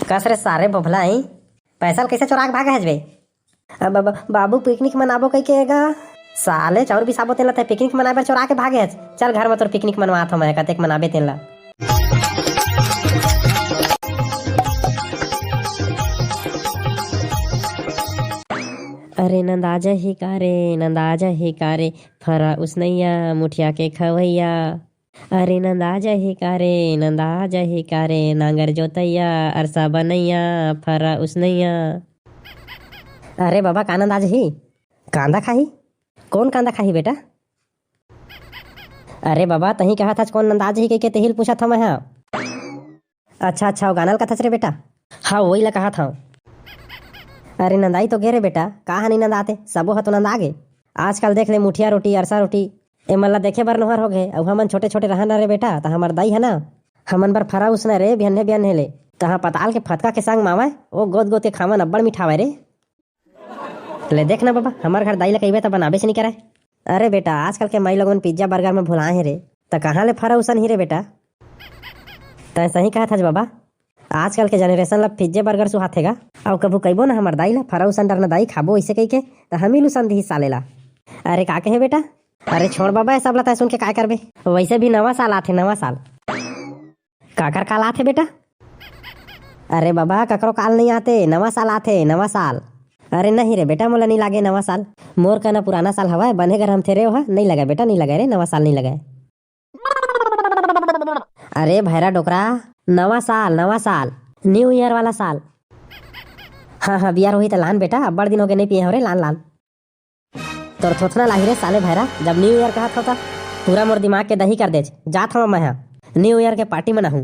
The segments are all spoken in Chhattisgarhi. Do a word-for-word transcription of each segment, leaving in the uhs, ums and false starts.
कस रे सारे बोभला, ई पैसा ल कइसे चोरा के भागे हच बे? अब, अब बाबू पिकनिक मनाबो कहि के गा। साले चाउर बिसाबो तेन ल तैं पिकनिक मनाए बर चोरा के भागे हच। चल घर म तोर पिकनिक मनवात हंव मैं, कतेक मनाबे तेन ल। अरे नंदा जही का रे, नंदा जही का रे, फरा उसनैया, मुठिया के खवैया। अरे नंदा जही का रे, नंदा जही का रे, नांगर जोतैया, अरसा बनैया, फरा उसनैया। अरे बाबा, का नंदा जही? कांदा खाही? कौन कांदा खाही बेटा? अरे बाबा, तहीं कहत हच कौन नंदा जही कहिके, तेही ल पूछत हंव मैं हा। अच्छा, अच्छा, वो गाना ल कथच रे बेटा? हाँ, वही ला कहत हंव। अरे नंदाई तो गे रे बेटा, का हा नइ नंदाते, सबो हा तो नंदा गे। आजकल देख ले मुठिया रोटी, अरसा रोटी, ए मन ला देखे बर नोहर हो गे। अउ हमन छोटे छोटे रहन रे बेटा, त हमर दाई है ना, हमन बर फरा उसना रे बिहन्ने बिहन्ने ले। तहाँ पताल के फतका के संग मावय, ओ गोद गोद के खावन अब्बड़ मिठावय रे। ले देख ना बाबा, हमर घर दाई ल कहिबे त बनाबेच नइ करय। अरे बेटा, आजकल के माई लोगन पिज्जा बर्गर म भुलाए हे रे, त कहाँ ले फरा उसन ही रे बेटा? तैं सही कहत हच बाबा, आजकल के जनरेशन ल पिज्जे बर्गर सुहाथे गा। अउ कभू कहिबो ना हमर दाई ल, फरा उसन डरना दाई खाबो अइसे कहिके, त हमी ल उसन दिही साले ला। अरे का कहे बेटा? अरे छोड़ बाबा, ये सब ला तैं सुन के काय करबे? वैसे भी नवा साल आथे, नवा साल। काकर काल आथे बेटा? अरे बाबा, ककरो काल नइ आथे, नवा साल आथे, नवा साल। अरे नहीं रे बेटा, मोला नइ लागे नवा साल। मोर कना पुराना साल हवय, बने घर हम थे रे ओहा, नइ लगय बेटा, नइ लगय रे, नवा साल नइ लगय। अरे भैरा डोकरा, नवा साल, नवा साल, न्यू ईयर वाला साल। हाँ, हाँ, बियर होही त लान बेटा, अब्बड़ दिन होगे नइ पिए हंव रे, लान, लान। तोर थोथना लाही रे साले भैरा, जब न्यू ईयर कहत हव त पूरा मोर दिमाग के दही कर देच। जात हंव मैं हा, न्यू ईयर के पार्टी मनाहूं।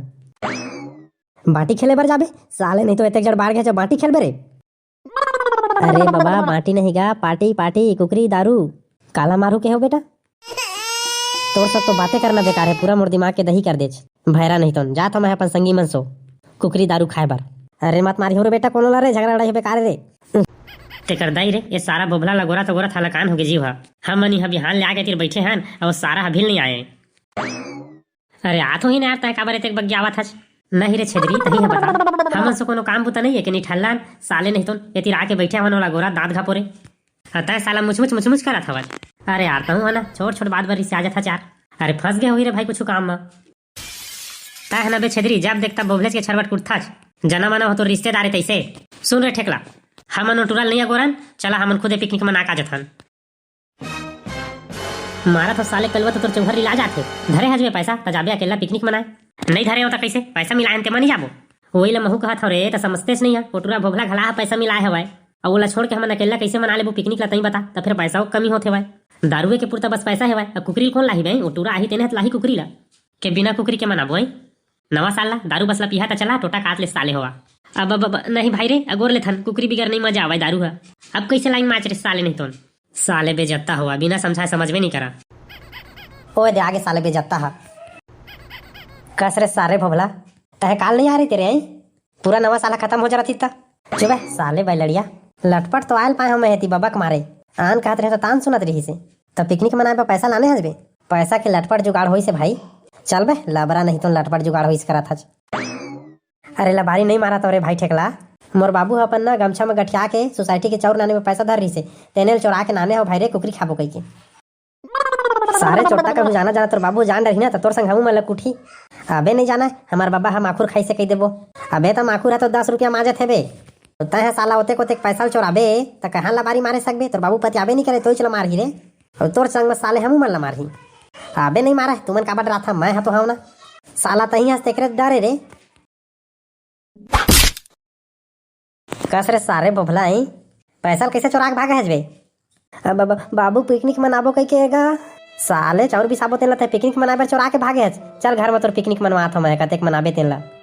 बांटी खेले बर जाबे? साले नहीं तो एतेक जड़ बाढ़ गे जो बांटी खेलबे रे। अरे बाबा, बांटी नहीं गा, पार्टी, पार्टी, कुकरी, दारू। काला मारू के हो बेटा? तोर सब तो बातें करना बेकार है, पूरा मोर दिमाग के दही कर देच। भैरा नहीं तो जात हंव मैं अपन संगी मन सो कुकरी दारू खाए बर। अरे मत मारी हो रे बेटा कोनो ला रे, झगड़ा लड़ाई बेकार है रे। तेकर दाई रे, ये सारा बोभला लगोरा तगोरा थाला कान होगे जीव हा। हमन इहाँ बिहान ले आके तीर बैठे हन, अउ सारा अभी ल नइ आए। अरे आत होही ना यार, तैं काबर एतेक बग्गियावत हच? नहीं रे छेदरी, तहीं ह बता। हमन से कोनो काम बुता नइ हे के निठल्लान, साले नहीं तो एतीर आके बैठे हवन ओला गोरा दांत घापोरे। अउ तैं साला मुचमुच मुचमुच करत हवच। अरे यार, तहूँ ह ना, छोट छोट बात बर रिसिया जात हच यार। अरे फंस गे होही रे भाई कुछु काम म। तैं ह ना बे छेदरी, जब देख तब बोभलेच के छरबट कुटथच। जना मना हो तोर रिश्तेदार हे तइसे। सुन रे ठेकला, हमन ओ टूरा ल नइ अगोरन, चला हमन खुदे पिकनिक मना का जथन। मारत हो साले कलुआ, तो तोर चौहर रिला जाथे। धरे हच बे पैसा, त जाबे अकेला पिकनिक मनाए। नइ धरे हो त कइसे? पैसा मिलाए हन तेमा नइ जाबो। वही ल महू कहत हव रे, त समझतेच नइ ह। ओ टूरा भोभला घला ह पैसा मिलाए हवय। अउ ओला छोड़ के हमन अकेला कइसे मना लेबो पिकनिक ल, तहीं बता। त फेर पैसा ओ कमी होत हवय। दारुए के पुरता बस पैसा हवय। अब कुकरी ल कोन लाही बे? ओ टूरा आही तेने ह त लाही कुकरी ल। के बिना कुकरी के मनाबो, हैं? नवा साल ला दारू बस ला पीहा त चला, टोटा काट ले साले होवा। अब, अब, अब, नहीं भाई रे, अगोर लेथन, कुकरी बिगर नइ मजा आवय दारू ह। अब कइसे लाइन माच रे साले नहीं तोन। साले बेजत्ता होवा, बिना समझाए समझबे नइ करा। ओए दे आगे साले बेजत्ता ह। कस रे सारे भोभला, तहे काल नइ आ रही तेरे आई? पूरा नवा साल खतम हो जा रही त। चुप बे साले बैलड़िया, लटपट तो आयल पाए हंव मैं हेती बबक मारे। आन कहत रहे त तान सुनत रहिसे। त पिकनिक मनाए बर पैसा लाने हस बे? पैसा के लटपट जुगाड़ होइसे भाई। चल बे लबरा, नहीं तो लटपट जुगाड़ होइस करत हच। अरे लबारी नइ मारा तव रे भाई ठेकला, मोर बाबू ह अपन ना गमछा म गठिया के सोसाइटी के चाउर लाने बर पैसा धर रहिसे, तेने ल चोरा के लाने हंव भाई रे, कुकरी खाबो कहिके। सारे चोट्टा, कहूँ जाना जाना तोर बाबू जान डरही ना, त तोर संग हमू मन ल कुटही। अबे नइ जाना, हमर बाबा ह माखुर खाइसे कहि देबो। अबे त माखुर ह तो दस रुपया माजत हेबे। त तैं ह साला ओतेक ओतेक पैसा ल चोराबे, त कहाँ लबारी मारे सकबे? तोर बाबू पतियाबे नइ करे, तोइच ल मारही रे। अउ तोर संग म साले हमू मन ल मारही। अबे नइ मारय, तुमन काबर डराथा, मैं ह तो हंव ना। साला तहीं हस तेकरे डरे रे। कस रे सारे बोभला, ई पैसा ल कइसे चोरा के भागे हच बे? अब, अब बाबू पिकनिक मनाबो कहिके गा। साले चाउर बिसाबो तेन ल तैं पिकनिक मनाए बर चोरा के भागे हच। चल घर म तोर पिकनिक मनवात हंव मैं, कतेक मनाबे तेन ल।